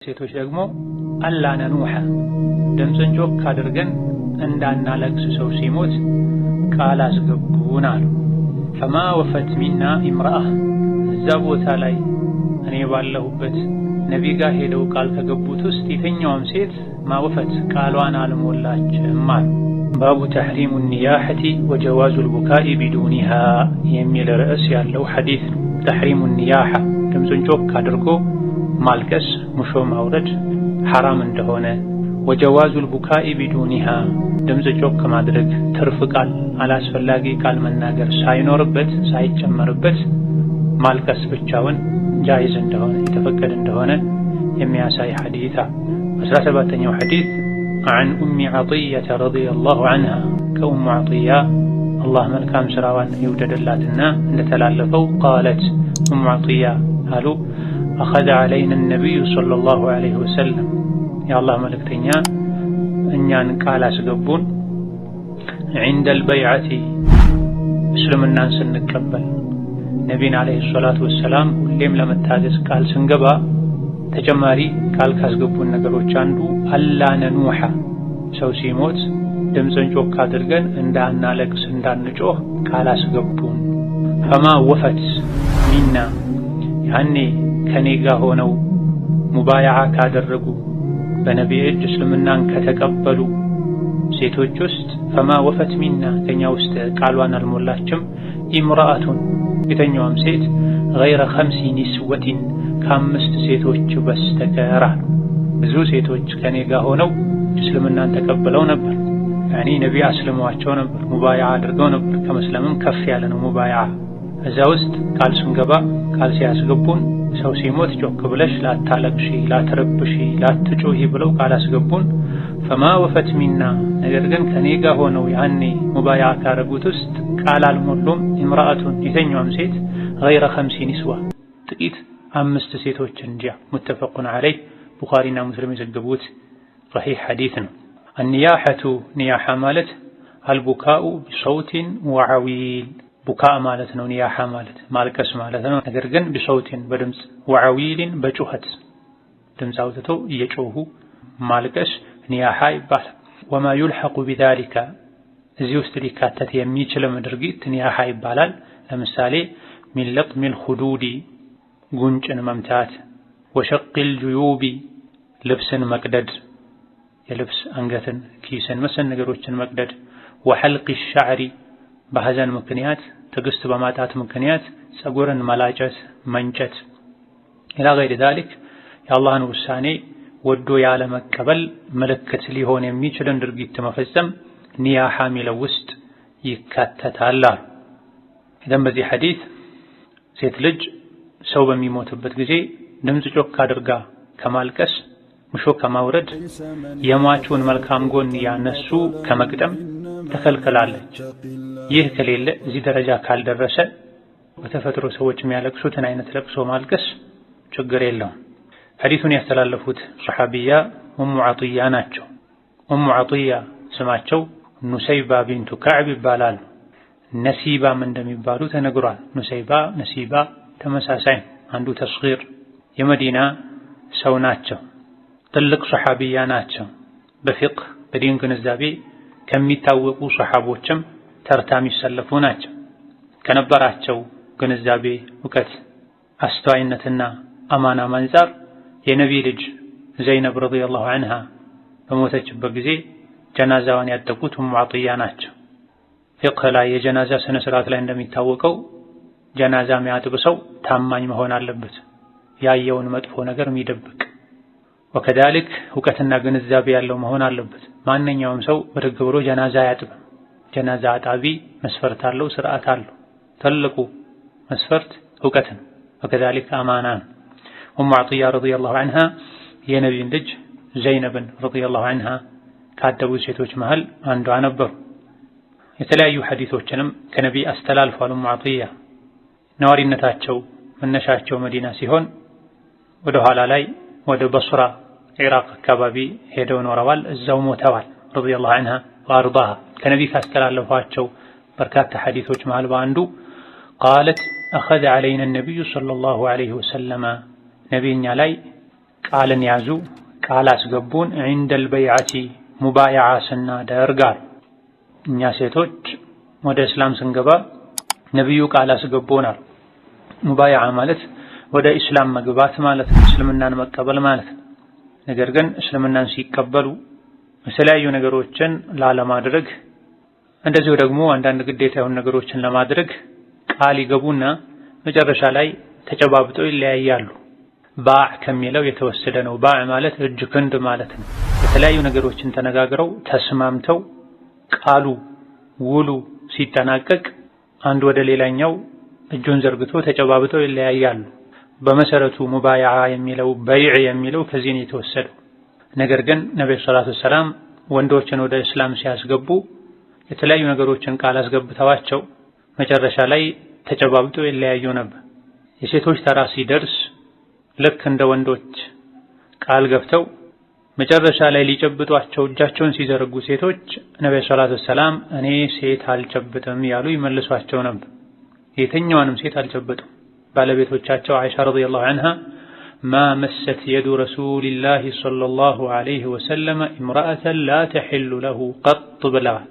ሴቶች ደግሞ ألا ننوح ድምፅን ጮክ አድርገን እንዳናለቅስ ሰው ሲሞት ቃል አስገቡን አሉ። فما وفت منا امرأة እዛ ቦታ ላይ እኔ ባለሁበት ነቢ ጋር ሄደው ቃል ከገቡት ውስጥ የትኛውም ሴት ما وفت ቃሏን አልሞላችም አሉ። باب تحريم النياحة وجواز البكاء بدونها የሚል ርዕስ ያለው ሐዲስ ነው። تحريم النياحة ድምፅን ጮክ አድርጎ ማልቀስ ሙሾ ማውረድ ሐራም እንደሆነ፣ وجواز البكاء بدونها ድምፅ ጮክ ማድረግ ትርፍ ቃል አላስፈላጊ ቃል መናገር ሳይኖርበት ሳይጨመርበት ማልቀስ ብቻውን ጃይዝ እንደሆነ የተፈቀደ እንደሆነ የሚያሳይ ሐዲታ። 17ኛው ሐዲስ عن أم عطية رضي الله عنها ከኡሙ ዐጢያ አላህ መልካም ስራዋን ይውደድላትና እንደተላለፈው قالت ኡሙ ዐጢያ አሉ أخذ علينا النبي صلى الله عليه وسلم የአላህ መልእክተኛ እኛን ቃል አስገቡን عند البيعة እስልምናን ስንቀበል ነቢን عليه الصلاة والسلام ሁሌም ለመታዘዝ ቃል ስንገባ ተጨማሪ ቃል ካስገቡን ነገሮች አንዱ ألا ننوح ሰው ሲሞት ድምፅን ጮክ አድርገን እንዳናለቅስ እንዳንጮህ ቃል አስገቡን። فما وفت منا ያኔ ከኔ ጋር ሆነው ሙባያዓ ካደረጉ በነቢ እጅ እስልምናን ከተቀበሉ ሴቶች ውስጥ فما وفت منا ከኛ ውስጥ ቃሏን አልሞላችም امرأة የተኛዋም ሴት غير خمس نسوة ከአምስት ሴቶች በስተቀር። ብዙ ሴቶች ከኔ ጋር ሆነው እስልምናን ተቀብለው ነበር። ያኒ ነቢ አስልመዋቸው ነበር፣ ሙባያዓ አድርገው ነበር። ከመስለምም ከፍ ያለ ነው ሙባያዓ። እዛ ውስጥ ቃል ስንገባ ቃል ሲያስገቡን ሰው ሲሞት ጮክ ብለሽ ላታለቅሺ፣ ላትረብሺ፣ ላትጮሂ ብለው ቃል አስገቡን። فما وفت منا ነገር ግን ከኔ ጋር ሆነው ያኔ ሙባያዓ ካረጉት ውስጥ ቃል አልሞሉም امرأة የተኛዋም ሴት غير خمس نسوة ጥቂት አምስት ሴቶች እንጂ። متفق عليه ቡኻሪና ሙስሊም የዘገቡት ሰሒህ ሐዲስ ነው። النياحة ኒያሓ ማለት البكاء بصوت وعويل بكاء ማለት ነው። ኒያሓ ማለት ማልቀስ ማለት ነው። ነገር ግን بصوت በድምፅ وعويل በጩኸት ድምፅ አውጥቶ እየጮሁ ማልቀስ ኒያሓ ይባላል። وما يلحق بذلك እዚህ ውስጥ ሊካተት የሚችልም ድርጊት ኒያሓ ይባላል። ለምሳሌ من لطم الخدود ጉንጭን መምታት፣ وشق الجيوب ልብስን መቅደድ የልብስ አንገትን፣ ኪስን መሰል ነገሮችን መቅደድ፣ وحلق الشعر በሐዘን ምክንያት ትዕግስት በማጣት ምክንያት ፀጉርን መላጨት መንጨት፣ إلى غير ذلك የአላህን ውሳኔ ወዶ ያለመቀበል ምልክት ሊሆን የሚችልን ድርጊት መፈጸም ኒያሓ የሚለው ውስጥ ይካተታል አሉ። ኢዘን በዚህ ሐዲስ ሴት ልጅ ሰው በሚሞትበት ጊዜ ድምፅ ጮክ አድርጋ ከማልቀስ ሙሾ ከማውረድ የሟቹን መልካም ጎን ያነሱ ከመግጠም ተከልክላለች። ይህ ከሌለ እዚህ ደረጃ ካልደረሰ በተፈጥሮ ሰዎች የሚያለቅሱትን አይነት ለቅሶ ማልቀስ ችግር የለውም። ሐዲሱን ያስተላለፉት ሰሐቢያ ኡሙ ዐጢያ ናቸው። ኡሙ ዐጢያ ስማቸው ኑሰይባ ቢንቱ ከዕብ ይባላሉ። ነሲባም እንደሚባሉ ተነግሯል። ኑሰይባ፣ ነሲባ ተመሳሳይ አንዱ ተስጊር። የመዲና ሰው ናቸው። ትልቅ ሰሐቢያ ናቸው። በፊቅህ በዲን ግንዛቤ ከሚታወቁ ሰሐቦችም ተርታ የሚሰለፉ ናቸው። ከነበራቸው ግንዛቤ፣ እውቀት፣ አስተዋይነትና አማናም አንፃር የነቢ ልጅ ዘይነብ رضي الله عنها በሞተችበት ጊዜ ጀናዛዋን ያጠቁት ኡሙ ዐጢያ ናቸው። ፊቅህ ላይ የጀናዛ ስነ ስርዓት ላይ እንደሚታወቀው ጀናዛ የሚያጥብ ሰው ታማኝ መሆን አለበት፣ ያየውን መጥፎ ነገር የሚደብቅ وكذلك እውቀትና ግንዛቤ ያለው መሆን አለበት። ማንኛውም ሰው ብድግ ብሎ ጀናዛ አያጥብም። ጀናዛ አጣቢ መስፈርት አለው፣ ስርዓት አለው። ትልቁ መስፈርት እውቀት ነው፣ وكذلك አማና ነው። ኡሙ ዐጢያ رضي الله عنها የነቢን ልጅ ዘይነብን رضي الله عنها ካደቡ ሴቶች መሃል አንዷ ነበሩ። የተለያዩ ሐዲሶችንም ከነቢ አስተላልፏል። ኡሙ ዐጢያ ነዋሪነታቸው መነሻቸው መዲና ሲሆን ወደ ኋላ ላይ ወደ በስራ ኢራቅ አካባቢ ሄደው ኖረዋል። እዛው ሞተዋል። رضي الله عنها وأرضاها ከነቢ ካስተላለፏቸው በርካታ ሐዲሶች መሃል በአንዱ قالت أخذ علينا النبي صلى الله عليه وسلم ነቢ እኛ ላይ ቃልን ያዙ፣ ቃል አስገቡን። عند البيعة ሙባይዓ ስናደርግ አሉ። እኛ ሴቶች ወደ እስላም ስንገባ ነቢዩ ቃል አስገቡን አሉ። ሙባይዓ ማለት ወደ እስላም መግባት ማለት ነው፣ እስልምናን መቀበል ማለት ነው። ነገር ግን እስልምናን ሲቀበሉ የተለያዩ ነገሮችን ላለማድረግ እንደዚሁ ደግሞ አንዳንድ ግዴታ የሆኑ ነገሮችን ለማድረግ ቃል ይገቡና መጨረሻ ላይ ተጨባብጠው ይለያያሉ። ባዕ ከሚለው የተወሰደ ነው። ባዕ ማለት እጅ ክንድ ማለት ነው። የተለያዩ ነገሮችን ተነጋግረው ተስማምተው ቃሉ ውሉ ሲጠናቀቅ አንድ ወደ ሌላኛው እጁን ዘርግቶ ተጨባብጠው ይለያያሉ። በመሰረቱ ሙባይዓ የሚለው በይዕ የሚለው ከዚህ ነው የተወሰደው። ነገር ግን ነብዩ ሰለላሁ ዐለይሂ ወሰለም ወንዶችን ወደ እስላም ሲያስገቡ የተለያዩ ነገሮችን ቃል አስገብተዋቸው መጨረሻ ላይ ተጨባብጠው ይለያዩ ነበር። የሴቶች ተራ ሲደርስ ልክ እንደ ወንዶች ቃል ገብተው መጨረሻ ላይ ሊጨብጧቸው እጃቸውን ሲዘረጉ ሴቶች ነብዩ ሰለላሁ ዐለይሂ ወሰለም እኔ ሴት አልጨብጥም ያሉ ይመልሷቸው ነበር። የትኛዋንም ሴት አልጨበጡም። ባለቤቶቻቸው አይሻ ረዲየላሁ ዐንሃ ما مست يد رسول الله صلى الله عليه وسلم امرأة لا تحل له قط ብለዋል።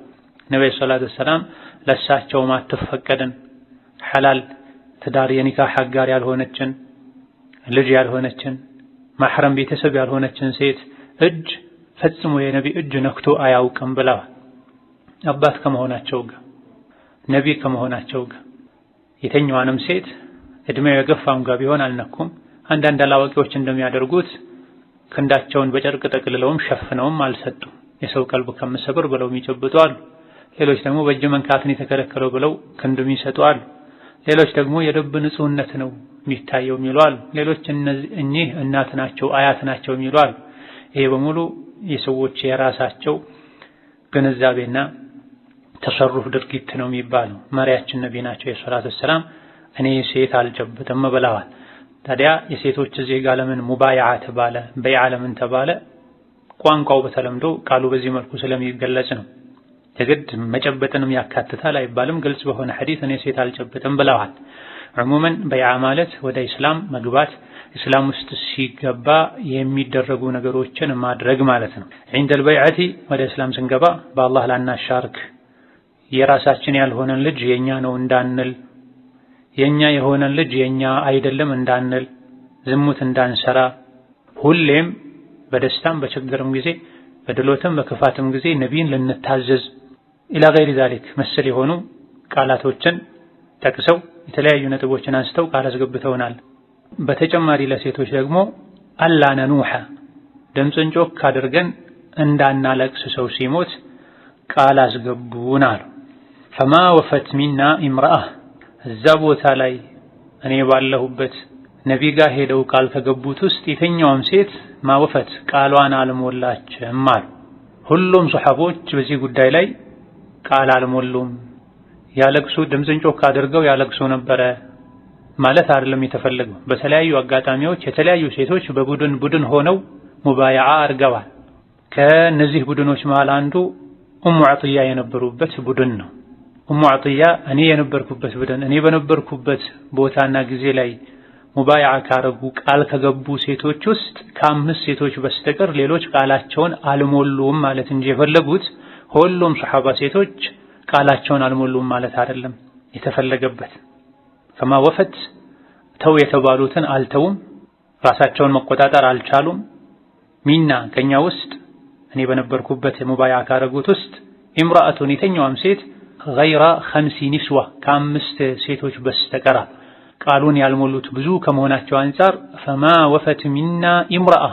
ነብዩ ሰለላሁ ዐለይሂ ወሰለም ለእሳቸው ማትፈቀድን ሐላል ትዳር የኒካህ አጋር ያልሆነችን ልጅ ያልሆነችን ማህረም ቤተሰብ ያልሆነችን ሴት እጅ ፈጽሞ የነቢ እጅ ነክቶ አያውቅም ብለዋል። አባት ከመሆናቸው ጋር ነቢ ከመሆናቸው ጋር የተኛዋንም ሴት እድሜው የገፋም ጋር ቢሆን አልነኩም። አንዳንድ አላዋቂዎች እንደሚያደርጉት ክንዳቸውን በጨርቅ ጠቅልለውም ሸፍነውም አልሰጡም። የሰው ቀልብ ከምሰብር ብለው የሚጨብጡ አሉ። ሌሎች ደግሞ በእጅ መንካትን የተከለከለው ብለው ክንድ የሚሰጡ አሉ። ሌሎች ደግሞ የልብ ንጹህነት ነው የሚታየው የሚሉ አሉ። ሌሎች እኚህ እናት ናቸው አያት ናቸው የሚሉ አሉ። ይሄ በሙሉ የሰዎች የራሳቸው ግንዛቤና ተሰሩፍ ድርጊት ነው የሚባለው። መሪያችን ነቢ ናቸው የሰላቱ ሰላም እኔ ሴት አልጨብጥም ብለዋል። ታዲያ የሴቶች እዚህ ጋር ለምን ሙባይዓ ተባለ? በይዓ ለምን ተባለ? ቋንቋው በተለምዶ ቃሉ በዚህ መልኩ ስለሚገለጽ ነው። የግድ መጨበጥንም ያካትታል አይባልም። ግልጽ በሆነ ሐዲስ እኔ ሴት አልጨብጥም ብለዋል። عموما በይዓ ማለት ወደ እስላም መግባት፣ እስላም ውስጥ ሲገባ የሚደረጉ ነገሮችን ማድረግ ማለት ነው። عند البيعة ወደ እስላም ስንገባ በአላህ ላናሻርክ፣ የራሳችን ያልሆነን ልጅ የኛ ነው እንዳንል፣ የኛ የሆነን ልጅ የኛ አይደለም እንዳንል፣ ዝሙት እንዳንሰራ፣ ሁሌም በደስታም በችግርም ጊዜ በድሎትም በክፋትም ጊዜ ነቢይን ልንታዘዝ إلى غير ذلك መሰል የሆኑ ቃላቶችን ጠቅሰው የተለያዩ ነጥቦችን አንስተው ቃል አስገብተውናል። በተጨማሪ ለሴቶች ደግሞ ألا ننوح ድምፅን ጮክ አድርገን እንዳናለቅስ ሰው ሲሞት ቃል አስገቡን አሉ። فما وفت منا امرأة እዛ ቦታ ላይ እኔ ባለሁበት ነቢ ጋር ሄደው ቃል ከገቡት ውስጥ የትኛውም ሴት ما وفت ቃሏን አልሞላችም አሉ። ሁሉም ሶሐቦች በዚህ ጉዳይ ላይ ቃል አልሞሉም። ያለቅሱ ድምፅን ጮክ አድርገው ያለቅሱ ነበረ ማለት አይደለም የተፈለገው። በተለያዩ አጋጣሚዎች የተለያዩ ሴቶች በቡድን ቡድን ሆነው ሙባይዓ አድርገዋል። ከነዚህ ቡድኖች መሃል አንዱ ኡሙ ዐጥያ የነበሩበት ቡድን ነው። ኡሙ ዐጥያ እኔ የነበርኩበት ቡድን እኔ በነበርኩበት ቦታና ጊዜ ላይ ሙባይዓ ካረጉ ቃል ከገቡ ሴቶች ውስጥ ከአምስት ሴቶች በስተቀር ሌሎች ቃላቸውን አልሞሉም ማለት እንጂ የፈለጉት ሁሉም ሰሐባ ሴቶች ቃላቸውን አልሞሉም ማለት አይደለም የተፈለገበት። ፈማ ወፈት ተው የተባሉትን አልተውም፣ ራሳቸውን መቆጣጠር አልቻሉም። ሚና ከኛ ውስጥ እኔ በነበርኩበት ሙባይዓ ካረጉት ውስጥ ኢምራአቱን የተኛዋም ሴት ገይራ ኸምሲ ኒስዋ ከአምስት ሴቶች በስተቀር ቃሉን ያልሞሉት ብዙ ከመሆናቸው አንጻር ፈማ ወፈት ሚና ኢምራአ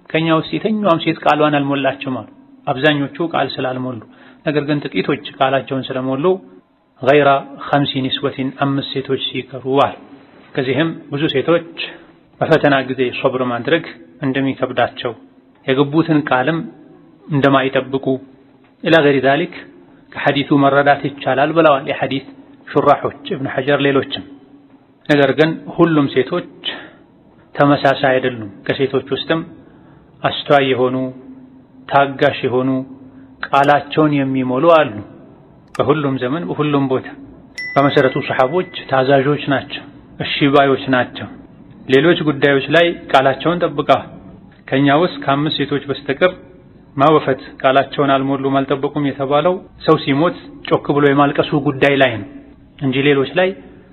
ከኛ ውስጥ የተኛዋም ሴት ቃሏን አልሞላችም አሉ። አብዛኞቹ ቃል ስላልሞሉ፣ ነገር ግን ጥቂቶች ቃላቸውን ስለሞሉ ገይራ ኸምሲ ኒስወቲን አምስት ሴቶች ሲቀሩ አሉ። ከዚህም ብዙ ሴቶች በፈተና ጊዜ ሶብር ማድረግ እንደሚከብዳቸው የገቡትን ቃልም እንደማይጠብቁ إلى غير ذلك ከሐዲሱ መረዳት ይቻላል ብለዋል የሐዲስ ሹራሖች እብን ሐጀር ሌሎችም። ነገር ግን ሁሉም ሴቶች ተመሳሳይ አይደሉም። ከሴቶች ውስጥም አስተዋይ የሆኑ ታጋሽ የሆኑ ቃላቸውን የሚሞሉ አሉ። በሁሉም ዘመን በሁሉም ቦታ። በመሰረቱ ሰሐቦች ታዛዦች ናቸው፣ እሺ ባዮች ናቸው። ሌሎች ጉዳዮች ላይ ቃላቸውን ጠብቀዋል። ከኛ ውስጥ ከአምስት ሴቶች በስተቀር ما وفت ቃላቸውን አልሞሉም አልጠበቁም የተባለው ሰው ሲሞት ጮክ ብሎ የማልቀሱ ጉዳይ ላይ ነው እንጂ ሌሎች ላይ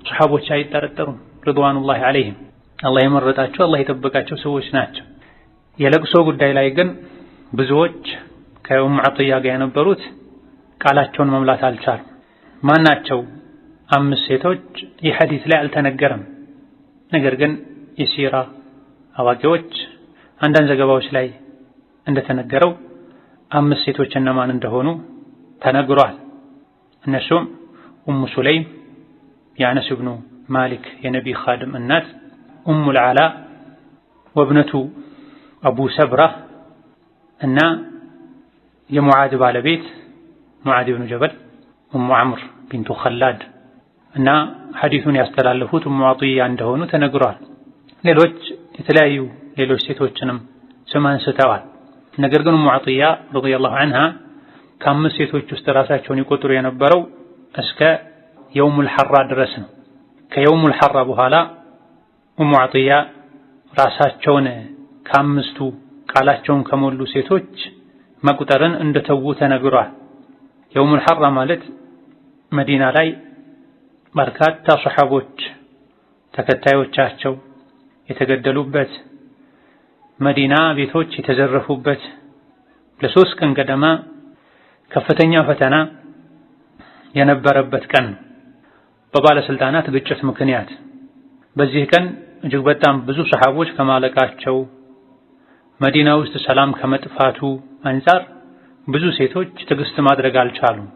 ሰሃቦች አይጠረጠሩም። رضوان الله عليهم አላህ የመረጣቸው አላህ የጠበቃቸው ሰዎች ናቸው። የለቅሶ ጉዳይ ላይ ግን ብዙዎች ከኡም ዐጥያ ጋር የነበሩት ቃላቸውን መሙላት አልቻሉም። ማናቸው አምስት ሴቶች ይህ ሐዲስ ላይ አልተነገረም። ነገር ግን የሲራ አዋቂዎች አንዳንድ ዘገባዎች ላይ እንደተነገረው አምስት ሴቶች እነማን እንደሆኑ ተነግሯል። እነሱም ኡሙ ሱለይም የአነስ ብኑ ማሊክ የነቢ ኻድም እናት፣ ኡሙል ዓላ ወብነቱ አቡ ሰብራ እና የሙዓድ ባለቤት ሙዓድ ብኑ ጀበል፣ ኡሙ ዐምር ቢንቱ ኸላድ እና ሐዲሱን ያስተላለፉት ኡሙ ዐጥያ እንደሆኑ ተነግሯል። ሌሎች የተለያዩ ሌሎች ሴቶችንም ስም አንስተዋል። ነገር ግን ኡሙ ዐጥያ رضي الله عنها ከአምስት ሴቶች ውስጥ ራሳቸውን ይቆጥሩ የነበረው እስከ የውሙል ሐራ ድረስ ነው። ከየውሙል ሐራ በኋላ ኡሙ ዐጥያ ራሳቸውን ከአምስቱ ቃላቸውን ከሞሉ ሴቶች መቁጠርን እንደተዉ ተነግሯል። የውሙል ሐራ ማለት መዲና ላይ በርካታ ሰሐቦች ተከታዮቻቸው የተገደሉበት፣ መዲና ቤቶች የተዘረፉበት፣ ለሶስት ቀን ገደማ ከፍተኛ ፈተና የነበረበት ቀን ነው። በባለስልጣናት ግጭት ምክንያት በዚህ ቀን እጅግ በጣም ብዙ ሰሐቦች ከማለቃቸው፣ መዲና ውስጥ ሰላም ከመጥፋቱ አንፃር ብዙ ሴቶች ትዕግስት ማድረግ አልቻሉም።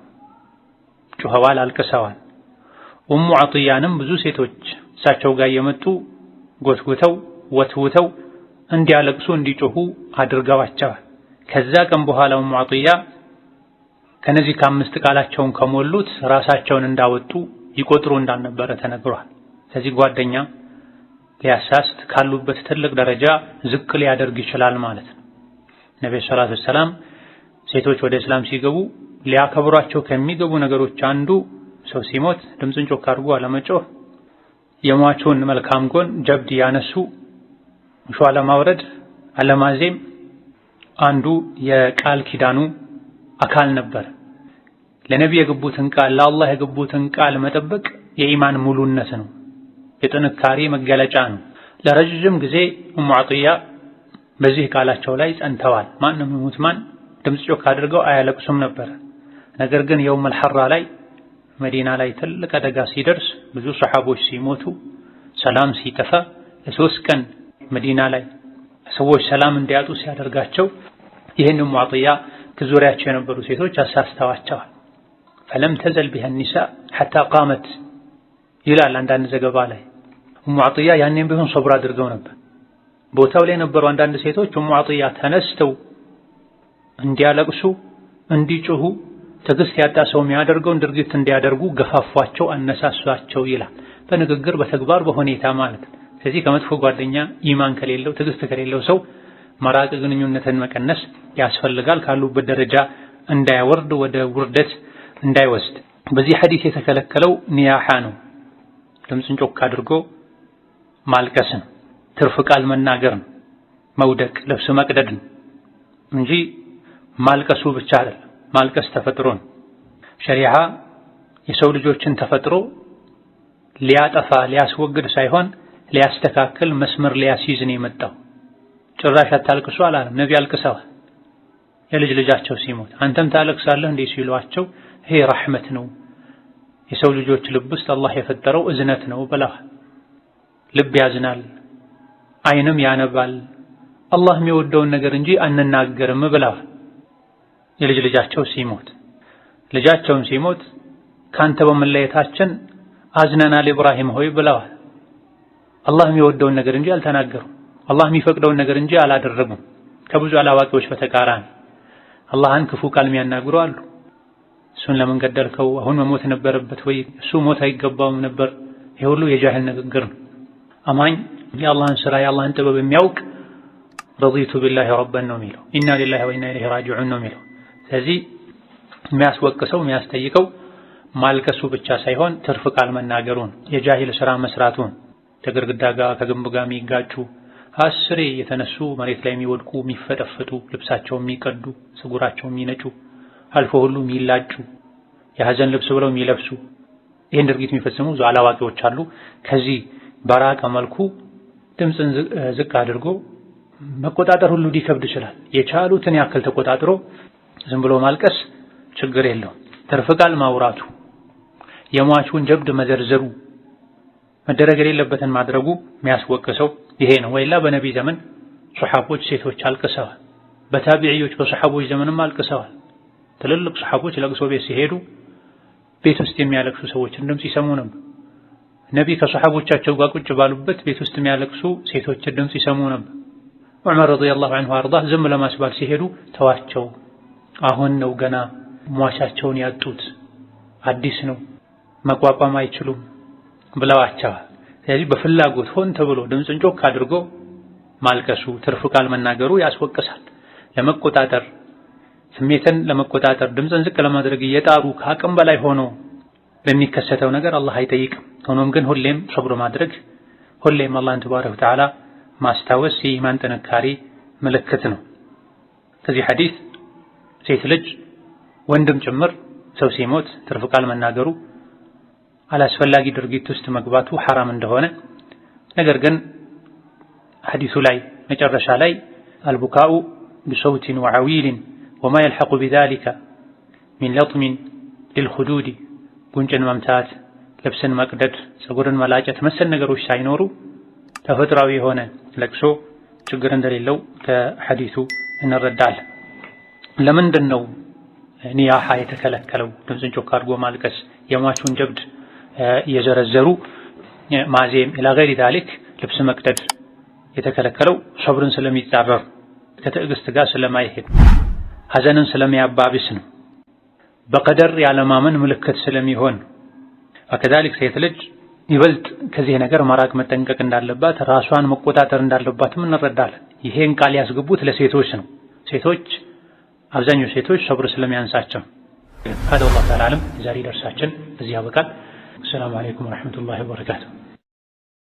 ጩኸዋል፣ አልቅሰዋል። ኡሙ ዐጥያንም ብዙ ሴቶች እሳቸው ጋር የመጡ ጎትጉተው ወትውተው እንዲያለቅሱ እንዲጮሁ አድርገዋቸዋል። ከዛ ቀን በኋላ ኡሙ ዐጥያ ከነዚህ ከአምስት ቃላቸውን ከሞሉት ራሳቸውን እንዳወጡ ይቆጥሩ እንዳልነበረ ተነግሯል። ስለዚህ ጓደኛ ሊያሳስት ካሉበት ትልቅ ደረጃ ዝቅ ሊያደርግ ይችላል ማለት ነው። ነብዩ صلى الله عليه وسلم ሴቶች ወደ እስላም ሲገቡ ሊያከብሯቸው ከሚገቡ ነገሮች አንዱ ሰው ሲሞት ድምፅን ጮክ አድርጎ አለመጮህ፣ የሟቹን መልካም ጎን ጀብድ ያነሱ ሾ አለማውረድ፣ አለማዜም አንዱ የቃል ኪዳኑ አካል ነበር። ለነቢ የገቡትን ቃል ለአላህ የገቡትን ቃል መጠበቅ የኢማን ሙሉነት ነው፣ የጥንካሬ መገለጫ ነው። ለረጅም ጊዜ ኡሙ ዐጥያ በዚህ ቃላቸው ላይ ጸንተዋል። ማንም ይሙት ማን ድምፅ ጮክ አድርገው አያለቅሱም ነበር። ነገር ግን የውመል ሐራ ላይ መዲና ላይ ትልቅ አደጋ ሲደርስ፣ ብዙ ሰሐቦች ሲሞቱ፣ ሰላም ሲጠፋ፣ ለሶስት ቀን መዲና ላይ ሰዎች ሰላም እንዲያጡ ሲያደርጋቸው ይህን ኡሙ ዐጥያ ከዙሪያቸው የነበሩ ሴቶች አሳስተዋቸዋል። فلم تزل بها النساء حتى قامت ይላል አንዳንድ ዘገባ ላይ። ኡሙ ዐጥያ ያኔም ቢሆን ሶብር አድርገው ነበር። ቦታው ላይ የነበሩ አንዳንድ ሴቶች ኡሙ ዐጥያ ተነስተው እንዲያለቅሱ እንዲጮሁ ትዕግስት ያጣ ሰው የሚያደርገውን ድርጊት እንዲያደርጉ ገፋፏቸው፣ አነሳሷቸው ይላል። በንግግር በተግባር በሁኔታ ማለት ነው። ስለዚህ ከመጥፎ ጓደኛ ኢማን ከሌለው ትዕግስት ከሌለው ሰው መራቅ፣ ግንኙነትን መቀነስ ያስፈልጋል። ካሉበት ደረጃ እንዳይወርድ ወደ ውርደት እንዳይወስድ። በዚህ ሐዲስ የተከለከለው ኒያሓ ነው። ድምፅን ጮክ አድርጎ ማልቀስ ነው። ትርፍ ቃል መናገር ነው። መውደቅ፣ ልብስ መቅደድ ነው እንጂ ማልቀሱ ብቻ አይደለም። ማልቀስ ተፈጥሮ ነው። ሸሪዓ የሰው ልጆችን ተፈጥሮ ሊያጠፋ ሊያስወግድ ሳይሆን ሊያስተካክል መስመር ሊያስይዝ ነው የመጣው። ጭራሽ አታልቅሱ አላለም። ነቢ አልቅሰዋል። የልጅ ልጃቸው ሲሞት አንተም ታለቅሳለህ እንዴ ሲሏቸው ይሄ ረሕመት ነው፣ የሰው ልጆች ልብ ውስጥ አላህ የፈጠረው እዝነት ነው ብለዋል። ልብ ያዝናል፣ አይንም ያነባል፣ አላህ የሚወደውን ነገር እንጂ አንናገርም ብለዋል። የልጅ ልጃቸው ሲሞት ልጃቸውም ሲሞት ካንተ በመለየታችን አዝነናል ኢብራሂም ሆይ ብለዋል። አላህ የሚወደውን ነገር እንጂ አልተናገሩም። አላህ የሚፈቅደውን ነገር እንጂ አላደረጉም። ከብዙ አላዋቂዎች በተቃራኒ አላህን ክፉ ቃል የሚያናግሩ አሉ። እሱን ለምን ገደልከው? አሁን መሞት ነበረበት ወይ? እሱ ሞት አይገባውም ነበር። ይሄ ሁሉ የጃህል ንግግር ነው። አማኝ የአላህን ስራ የአላህን ጥበብ የሚያውቅ رضيت بالله ربا ነው የሚለው፣ إنا لله وإنا إليه راجعون ነው የሚለው። ስለዚህ የሚያስወቅሰው የሚያስጠይቀው ማልቀሱ ብቻ ሳይሆን ትርፍ ቃል መናገሩን የጃሂል ስራ መስራቱን ከግድግዳ ጋር ከግንብ ጋር የሚጋጩ አስሬ የተነሱ መሬት ላይ የሚወድቁ የሚፈጠፍጡ፣ ልብሳቸው የሚቀዱ፣ ፀጉራቸው የሚነጩ፣ አልፎ ሁሉ የሚላጩ፣ የሐዘን ልብስ ብለው የሚለብሱ ይህን ድርጊት የሚፈጽሙ ብዙ አላዋቂዎች አሉ። ከዚህ በራቀ መልኩ ድምፅን ዝቅ አድርጎ መቆጣጠር ሁሉ ሊከብድ ይችላል። የቻሉትን ያክል ተቆጣጥሮ ዝም ብሎ ማልቀስ ችግር የለውም። ትርፍ ቃል ማውራቱ፣ የሟቹን ጀብድ መዘርዘሩ፣ መደረግ የሌለበትን ማድረጉ የሚያስወቅሰው ይሄ ነው። ወይላ በነቢ ዘመን ሱሐቦች ሴቶች አልቅሰዋል። በታቢዕዮች በሱሐቦች ዘመንም አልቅሰዋል። ትልልቅ ሱሐቦች ለቅሶ ቤት ሲሄዱ ቤት ውስጥ የሚያለቅሱ ሰዎችን ድምፅ ይሰሙ ነበር። ነቢ ከሱሐቦቻቸው ጋር ቁጭ ባሉበት ቤት ውስጥ የሚያለቅሱ ሴቶችን ድምፅ ይሰሙ ነበር። ዑመር ረዲየላሁ ዐንሁ አርዳህ ዝም ለማስባል ሲሄዱ ተዋቸው፣ አሁን ነው ገና ሟቻቸውን ያጡት፣ አዲስ ነው፣ መቋቋም አይችሉም ብለዋቸዋል። ስለዚህ በፍላጎት ሆን ተብሎ ድምፅን ጮክ አድርጎ ማልቀሱ፣ ትርፍ ቃል መናገሩ ያስወቅሳል። ለመቆጣጠር ስሜትን ለመቆጣጠር ድምፅን ዝቅ ለማድረግ እየጣሩ ከአቅም በላይ ሆኖ በሚከሰተው ነገር አላህ አይጠይቅም። ሆኖም ግን ሁሌም ሶብር ማድረግ፣ ሁሌም አላህን ተባረከ ወተዓላ ማስታወስ የኢማን ጥንካሬ ምልክት ነው። ከዚህ ሐዲስ ሴት ልጅ ወንድም ጭምር ሰው ሲሞት ትርፍ ቃል መናገሩ አላስፈላጊ ድርጊት ውስጥ መግባቱ ሐራም እንደሆነ፣ ነገር ግን ሐዲሱ ላይ መጨረሻ ላይ البكاء بصوت وعويل وما يلحق بذلك من لطم للخدود ጉንጭን መምታት፣ ልብስን መቅደድ፣ ፀጉርን መላጨት መሰል ነገሮች ሳይኖሩ ተፈጥሯዊ የሆነ ለቅሶ ችግር እንደሌለው ከሐዲሱ እንረዳለን። ለምንድን ነው ኒያሃ የተከለከለው? ድምፅን ጮክ አድርጎ ማልቀስ፣ የሟቹን ጀብድ እየዘረዘሩ ማዜም إلى غير ذلك ልብስ መቅደድ የተከለከለው ሶብርን ስለሚጻረር ከትዕግስት ጋር ስለማይሄድ ሐዘንን ስለሚያባብስ ነው። በቀደር ያለማመን ምልክት ስለሚሆን وكذلك ሴት ልጅ ይበልጥ ከዚህ ነገር መራቅ መጠንቀቅ እንዳለባት ራሷን መቆጣጠር እንዳለባትም እንረዳለን። ይሄን ቃል ያስገቡት ለሴቶች ነው። ሴቶች አብዛኛው ሴቶች ሶብር ስለሚያንሳቸው። هذا والله تعالى أعلم። የዛሬ ደርሳችን በዚህ ያበቃል። السلام عليكم ورحمة الله وبركاته።